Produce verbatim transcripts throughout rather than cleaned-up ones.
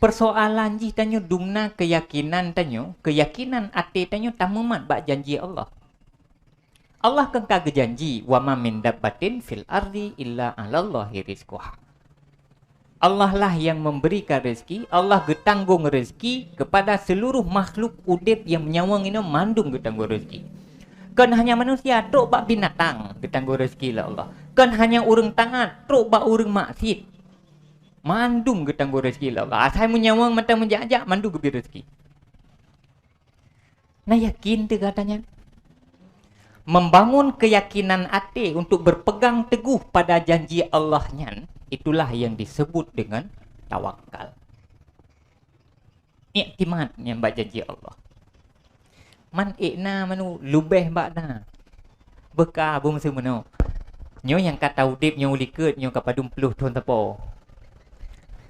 Peusoalan jih tanyoe dumna keuyakinan tanyoe, keuyakinan até tanyoe tameumat bak janji Allah. Allah kan ka geujanji, "Wa ma min dabbatin fil ardi illa 'alallahi rizquha." Allah lah yang memberikan rezeki, Allah geutanggong rezeki kepada seluruh makhluk udeb nyang meunyawa ngieng nyoe mandum geutanggong rezeki. Kon hanya manusia, trok bak binatang geutanggong rezeki lé Allah. Kon hanya ureuëng taat, trok bak ureuëng maksiet. Mandum geutanggong rezeki lé Allah. Asai meunyawa mantong meujak-jak, mandum geubri rezeki. Na yakin teuh gata nyan? Membangun keyakinan até untuk berpegang teguh pada janji Allah nyan, itulah yang disebut dengan tawakal. Iktimad nyan bak janji Allah. Man ék na manu leubeh bak na. Beuka beumeuseu meunoe. Nyoe nyang ka taudeb nyoe likot nyoe ka padum ploh thon sapo.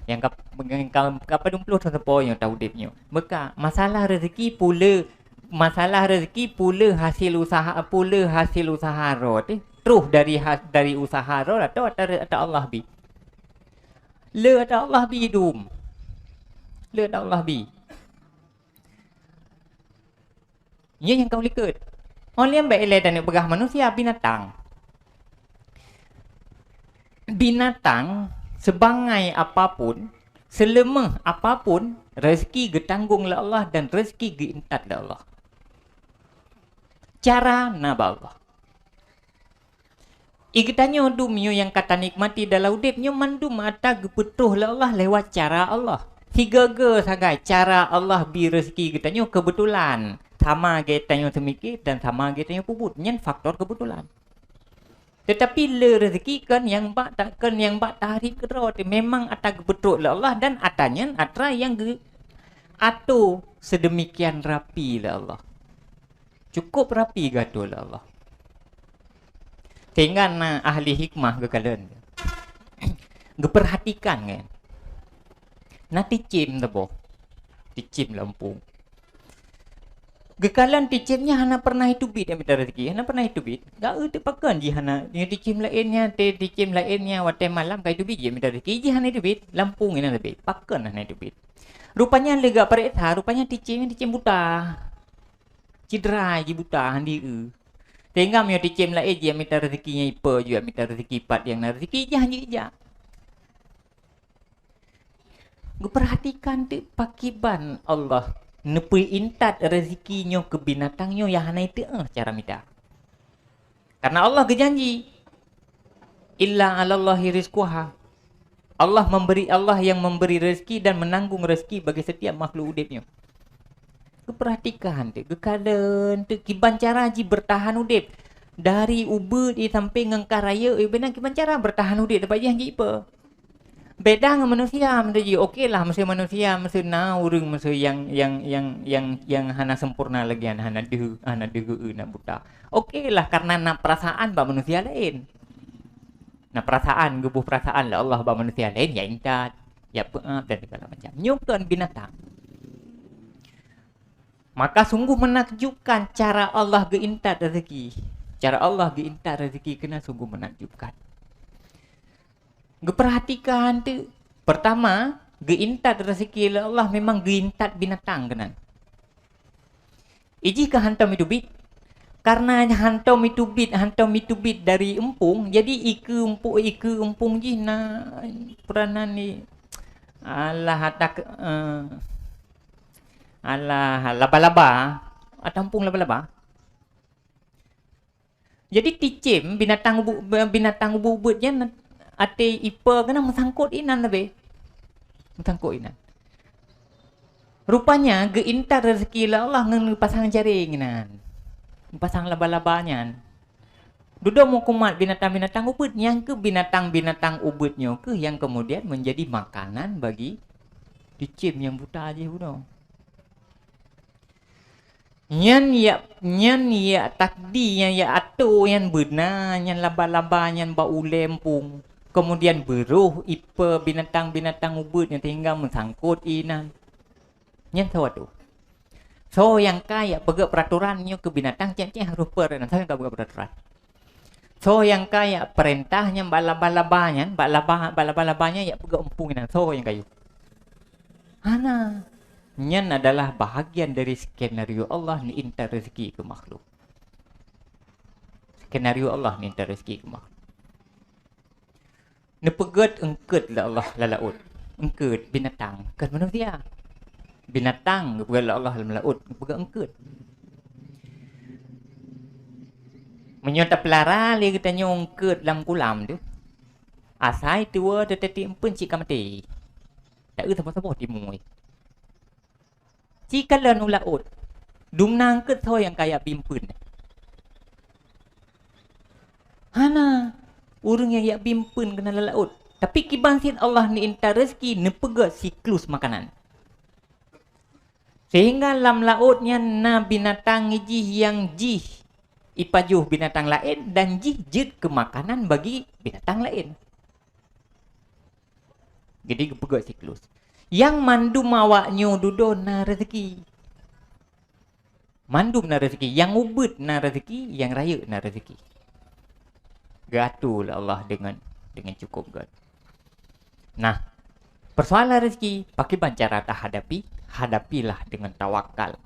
Nyang ka, nyang ka, ka padum ploh thon sapo nyoe taudeb nyoe. Beuka masalah rezeki pule, masalah rezeki pule hasil usaha, pule hasil usaha droe teuh. Troh dari ha-, dari usaha droe atau ata, ata Allah bi. Le ata Allah bi dum. Le ata Allah bi. Nyan nyang ka likot. Óh lheueh bék ilée dan peugah manusia, binatang. Binatang sebangai apapun, seleumoh apapun, rezeki geutanggong lé Allah dan rezeki geuintat lé Allah. Cara na bak Allah. I geutanyoe dum nyoe nyang ka tanikmati dalam udeb nyoe mandum ata geupeutroh lé Allah lewat cara Allah. Sigoe-goe sagai cara Allah bi rezeki geutanyoe keubeutulan. Sama geutanyoe seumike dan sama geutanyoe peubuet. Nyan faktor keubeutulan. Teutapi le rezeki kon nyang bak ta-, kon nyang bak taharep keudroe teuh. Memang ata geupeutroh lé Allah dan ata nyan atra nyang geu-, ato sedemikian rapi lé Allah. Cukup rapi geuato lé Allah. Sehingga na ahli hikmah geukalon. Geupeurhatikan kan. Na ticem saboh. Ticem lampung. Geukalon ticem nyan hana pernah iteubiet mita rezeki. Hana pernah iteubiet. Gak eu teuh pakon jih hana. Nyoe ticem laén nyan, te-, ticem laén nyan watée malam ka iteubiet jih mita rezeki. Jih hana iteubiet. Lampung inan teubiet. Pakon hana iteubiet. Rupanya lega pareksa, rupanya ticem nyan ticem buta. Cidra jibuta handi eu. Sehingga meunyoe ticem laén jih mita rezeki nyang ipe jih, mita rezeki pat nyang na rezeki jih hanjeuet jak. Geupeurhatikan teuk pakiban Allah neupeuintat rezeki nyoe keu binatang nyoe nyang hana iteu'oh cara mita. Karena Allah geujanji, "Illa 'alallahi rizquha." Allah memberi, Allah yang memberi rezeki dan menanggung rezeki bagi setiap makhluk udeb nyoe. Geupeurhatikan teuk, geukalon teuk kiban cara jih beurtahan udeb. Dari ubeut i sampai ngon ka rayeuk i beunan kiban cara beurtahan udeb dapat jih hanjeuet ipe. Beda ngon manusia, meunurot jih oke lah, meuseu manusia, meuseu na ureuëng meuseu nyang, nyang, nyang, nyang, nyang hana sempurna lagi, hana, hana deuh, hana deuh, na buta. Oke lah, karena na perasaan bak manusia laén. Na perasaan, geuboh perasaan lé Allah bak manusia laén, ya intat, ya peu'ab dan segala macam. Nyoe kon binatang. Maka sungguh menakjubkan cara Allah geuintat rezeki. Cara Allah geuintat rezeki keunan sungguh menakjubkan. Geupeurhatikan teuk. Pertama, geuintat rezeki lé Allah memang geuintat binatang keunan. Ijih ka hantom iteubiet. Karena hantom iteubiet, hantom iteubiet dari eumpung, jadi ikeue eumpung, ikeue eumpung jih na peranan ni. Alah atak, eh, alah laba-laba, ata eumpung laba-laba. Jadi ticem binatang ubu-, binatang ubeut-ubeut nyan até ipe keunan meusangkot inan leubeh. Meusangkot inan. Rupanya geuintat rezeki lé Allah ngon geupasang jaréng inan. Geupasang laba-laba nyan. Dudoe meukumat binatang-binatang ubeut, nyang keuh binatang-binatang ubeut nyoe keuh nyang kemudian menjadi makanan bagi ticem nyang buta jih bunoe. Nyan ya, nyan ya takdi, nyan ya ato, nyan beuna, nyan laba-laba, nyan bak ulée eumpung. Kemudian beuroh ipe binatang-binatang ubeut nyan sehingga meusangkot inan. Nyan soe tu? Soe nyang ka ya peugét peraturan nyoe keu binatang cék-cék harôh peue, soe nyang ka peugét peraturan? Soe nyang ka ya peurintah nyan bak laba-laba nyan, bak laba, bak laba-laba nyan ya peugét eumpung nyan, soe nyang ka yue? Hana. Nyan adalah bahagian dari skenario Allah neuintat rezeki keu makhluk. Skenario Allah neuintat rezeki keu makhluk. Neupeugét eungkôt lé Allah lam laôt. Eungkôt, binatang, kon manusia. Binatang geupeugét lé Allah lam laôt, geupeugét eungkôt. Meunyoe tapeulara lé geutanyoe eungkôt lam kulam teuh, asai tuwoe teuteuti eumpeuen cit ka maté. Taeu saboh-saboh timu. Ci kalon u laôt, dumna eungkôt soe nyang ka jak bi eumpeuen? Hana. Ureuëng nyang jak bi eumpeuen keunan lam laôt. Tapi kiban cit Allah neuintat rezeki, neupeugét siklus makanan. Sehingga lam laôt nyan na binatang jih nyang jih ipajoh binatang laén dan jih jeuet keu makanan bagi binatang laén. Jadi geupeugét siklus. Nyang mandum awaknyoe dudoe na rezeki. Mandum na rezeki, nyang ubit na rezeki, nyang rayeuk na rezeki. Geuatoe lé Allah deungon, deungon cukôp gét. Nah, persoalan rezeki, pakriban cara tahadapi? Hadapilah deungon tawakal.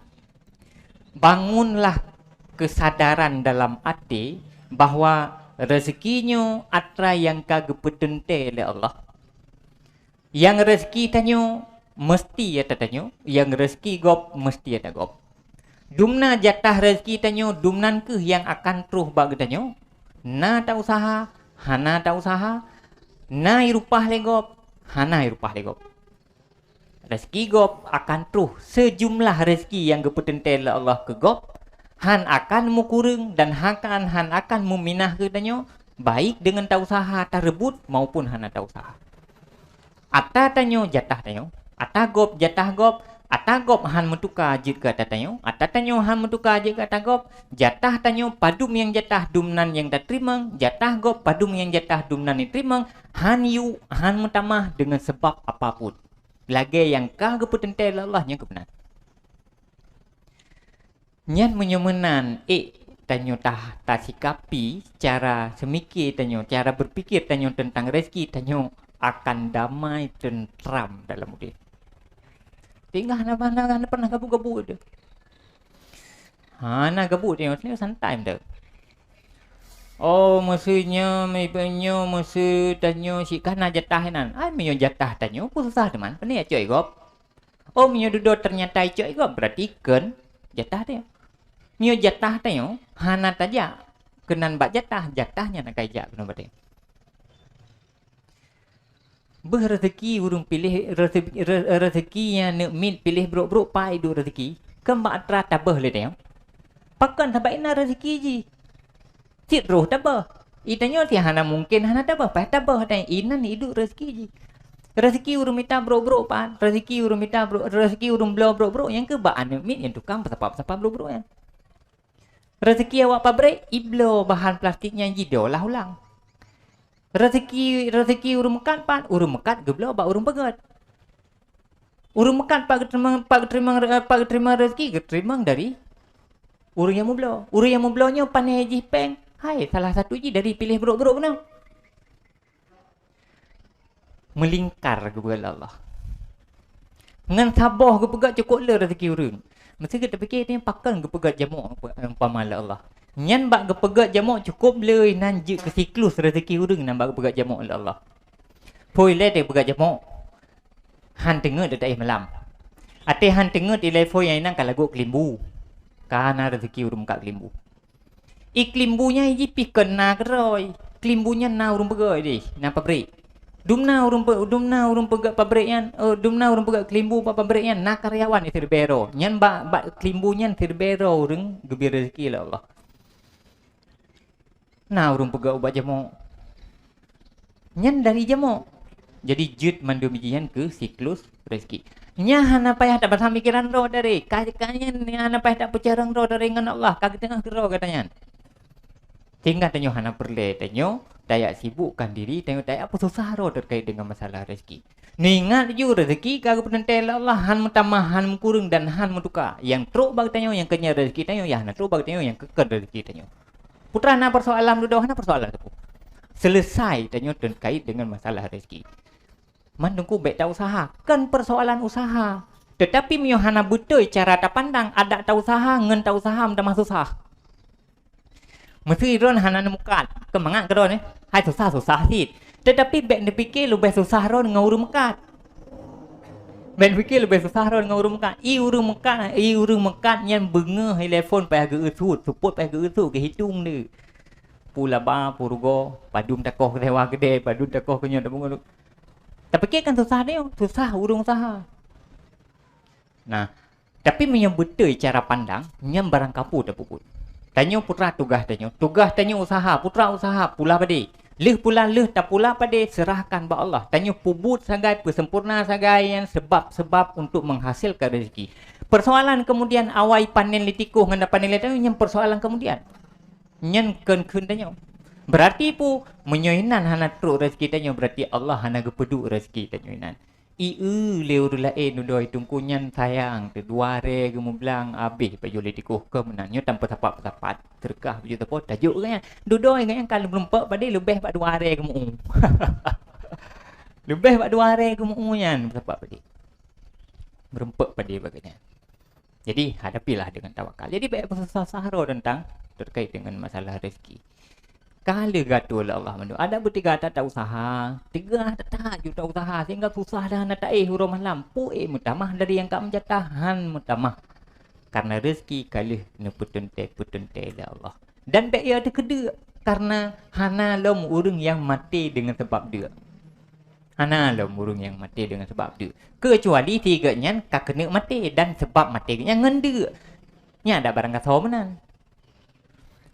Bangunlah kesadaran dalam até bahwa rezeki nyoe atra nyang ka geupeuteuntée lé Allah. Nyang rezeki tanyoe meusti atra tanyoe, nyang rezeki gob meusti atra gob. Dumna jatah rezeki tanyoe, dumnan kheueh nyang akan troh bak geutanyoe. Na ta-useuha, hana ta-useuha, na ireupah lé gob, hana ireupah lé gob. Rezeki gob akan troh seujumlah rezeki nyang geupeuteuntée lé Allah keu gob, han akan meukureueng dan hakan, han akan meuminah keu tanyoe, baik deungon ta-useuha tareubot maupun hana ta-useuha. Atra tanyoe jatah tanyoe, atra gob jatah gob, atra gob han meutuka jeuet keu atra tanyoe, atra tanyoe han meutuka jeuet keu atra gob, jatah tanyoe padum nyang jatah dumnan nyang tateurimong, jatah gob padum nyang jatah dumnan jiteurimong, han yue, han meutamah deungon sabab apapun. Lagée nyang ka geupeuteuntée lé Allah nyan keuh meunan. Nyan meunyoe meunan ék tanyoe ta-, tasikapi cara seumike tanyoe, cara beupike tanyoe teuntang rezeki, tanyoe akan damai teunteram dalam udeb. Tinggai hana, hana, hana pernah gabuk-gabuk teuh. Hana gabuk tanyoe, tanyoe santai teuh. Oh, meuseu nyoe, meunyoe meuseu tanyoe sik ka na jatah inan. Ai, meunyoe jatah tanyoe, peue susah teuma. Pane jak cok gob? Oh, meunyoe dudoe teunyata icok gob, berarti kon jatah tanyoe. Meunyoe jatah tanyoe, hana tajak keunan bak jatah, jatah nyan akai jak keunan bak tanyoe. Beuh rezeki ureuëng piléh, reze-, re-, rezeki nyang neuk miet piléh brok-brok pai duek rezeki, kon bak atra tabeuh lé tanyoe. Pakon? Sabab inan rezeki jih. Cit roh tabeuh. I tanyoe cit hana mungken hana tabeuh, paih tabeuh tanyoe. Inan iduek rezeki jih. Rezeki ureuëng mita brok-brok pat, rezeki ureuëng mita brok, rezeki ureuëng bloe brok-brok, nyang keuh bak aneuk miet nyang tukang peusapa-peusapa brok-brok nyan. Rezeki awak pabrék, ibloe bahan plastik nyan jidoe lah ulang. Rezeki, rezeki ureuëng meukat pat, ureuëng meukat geubloe bak ureuëng peugét. Ureuëng meukat pat geuteurimong, pat geuteurimong, pat geuteurimong rezeki, geuteurimong dari ureuëng nyang meubloe. Ureuëng nyang meubloe nyoe pane jih péng, hai, salah satu jih dari piléh brok-brok bunoe. Meulingkar geupeugét lé Allah. Ngon saboh geupeugét cukôp le rezeki ureuëng. Meuseuti tapike nyan pakon geupeugét jamok umpama lé Allah. Nyan bak geupeugét jamok cukôp le nan jeuet keu siklus rezeki ureuëng nan bak geupeugét jamok lé Allah. Phôi lé teupeugét jamok. Han teungeut teuéh malam. Até han teungeut ilée phôi nyang inan ka lagot keulimbu. Ka na rezeki ureuëng meukat keulimbu. I keulimbu nyan jih pih kon na keudroe. Keulimbu nyan na ureuëng peugét deh, na pabrék. Dumna ureuëng pe-, dumna ureuëng peugét pabrék nyan, eh, dumna ureuëng peugét keulimbu bak pabrék nyan na karyawan siribée droe. Nyan bak, bak keulimbu nyan siribée droe ureuëng geubri rezeki lé Allah. Na ureuëng peugét ubat jamok. Nyan dari jamok. Jadi jeuet mandum jih nyan keu siklus rezeki. Nyan hana payah tabasa mikeran droe dare. Ka, ka nyan hana payah tapeucarông droe dare ngon Allah. Ka geuteungoh keudroe gata nyan. Sehingga tanyoe hana peureulée tanyoe tajak sibukkan diri, tanyoe tajak peususah droe teukaét deungon masalah rezeki. Neuingat ju, rezeki ka geupeuteuntée lé Allah, han meutamah, han meukureueng dan han meutuka. Nyang trok bak tanyoe nyang keunyan rezeki tanyoe, nyang hana trok bak tanyoe nyang keukon rezeki tanyoe. Putra na persoalan dudoe, hana persoalan teupeu. Selesai tanyoe teukaét deungon masalah rezeki. Man Teungku bèk ta-usaha. Kon peusoalan usaha. Teutapi meunyoe hana beutôi cara tapandang, adak ta-usaha ngon ta-usaha meutamah susah. Meuseu droen hana neumeukat, keu mangat keu droen, eh, hai susah-susah cit. Teutapi bèk neupike leubeh susah droen ngon ureueng meukat. Bèk neupike leubeh susah droen ngon ureueng meukat. I ureueng meukat, i ureueng meukat nyan beungoh i telepon payah geu-eu sut, seupôt payah geu-eu sut, geuhitong deuh. Peue laba, peue rugoe, padum takoh keu sewa keudè, padum takoh keu nyoe, tapungo. Tapike kan susah nyoe, susah ureueng usaha. Nah, tapi meunyoe beutôi cara pandang, nyan barang kapeue tapeubuet. Tanyoe putra tugaih tanyoe, tugaih tanyoe usaha, putra usaha, pula padé. Lheueh pula, lheueh tapula padé, seurahkan bak Allah. Tanyoe peubuet sagai, peusempurna sagai nyan seubab-seubab untuk menghasilkan rezeki. Peusoalan keumudian awai panen lé tikôh ngon panen lé tanyoe, nyan peusoalan keumudian. Nyan kon kheun tanyoe. Beurati peue? Meunyoe inan hana trok rezeki tanyoe, beurati Allah hana geupeuduek rezeki tanyoe inan. I eu lé ureueng laén dudoe i Teungku nyan sayang, teudua aré geumeublang, abéh pajoh lé tikôh keu meunan. Nyoe tan peusapat-peusapat, seudeukah bajèe sapo, tajok keu nyan. Dudoe keu nyan ka meureumpok padé leubeh bak dua aré geumeu-ueh. Leubeh bak dua aré geumeu-ueh nyan peusapat padé. Meureumpok padé bak nyan. Jadi, hadapilah dengan tawakal. Jadi, bèk peususah-susah droe teuntang terkait dengan masalah rezeki. Ka lheueh geuatoe lé Allah mandum. Adak beuteuga that ta-usaha, teuga that-that ju ta-usaha, sehingga susah dan hana taéh uroe malam. Peue ék meutamah dari nyang ka meujatah, han meutamah. Karena rezeki ka lheueh neupeuteuntèe-peuteuntèe lé Allah. Dan bèk ya teukeudeuek, karena hana lom ureueng nyang maté deungon sabab deuk. Hana lom ureueng nyang maté deungon sabab deuk. Keucuali si geuh nyan ka keuneuk maté dan sabab maté geuh nyan ngon deuk. Nyan adak barang gasoe meunan.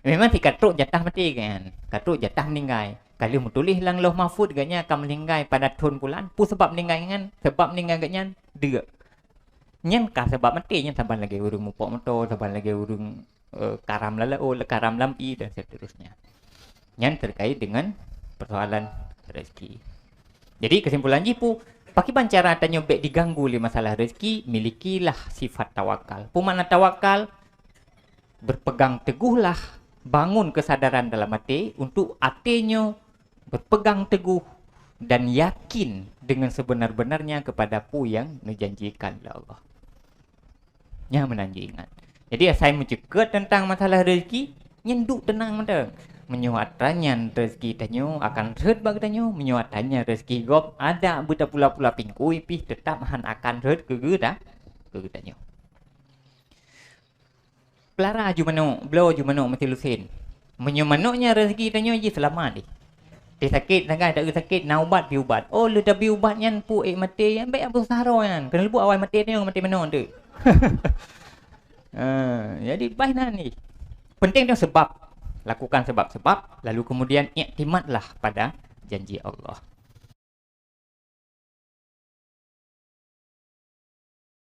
Memang si ka trok jatah maté geuh nyan, ka trok jatah meuninggai. Ka lheueh meutuléh lam Lauh Mahfuz geuh nyan ka meuninggai pada thon pulan, peue sabab meuninggai nyan? Sabab meuninggai geuh nyan deuk. Nyan ka sabab maté nyan saban lagèe ureueng mupok moto, saban lagèe ureueng eh, karam lam laôt, karam lam ié dan seterusnya. Nyan terkait dengan persoalan rezeki. Jadi kesimpulan jih peue, pakriban cara tanyoe bèk diganggu lé masalah rezeki, milikilah sifat tawakal. Peue makna tawakal? Berpegang teguhlah, bangun kesadaran dalam até untuk até nyoe berpegang teguh dan yakin dengan sebenar-benarnya kepada peue nyang neujanjikan lé Allah. Nyan meunan jiingat. Jadi asai meuceukeut teuntang masalah rezeki, nyan duek teunang mantong. Meunyoe atra nyan rezeki tanyoe akan rhot bak geutanyoe, meunyoe atra nyan rezeki gob adak beutapula-pula pingkui pih teutap han akan rhot keu geuta-, keu geutanyoe. Peulara ju manok, bloe ju manok meusilusen. Meunyoe manok nyan rezeki tanyoe jih seulamat deh. Teuh sakét sagai, taeu sakét, na ubat, bi ubat. Oh, lheueh tabi ubat nyan peue ék maté, nyan bèk peususah droe nyan. Keuneuk leubuet awai maté tanyoe, maté manok teuk. Ah, jadi bah inan jih. Penting tu sebab. Lakukan sebab-sebab, lalu kemudian iktimadlah pada janji Allah.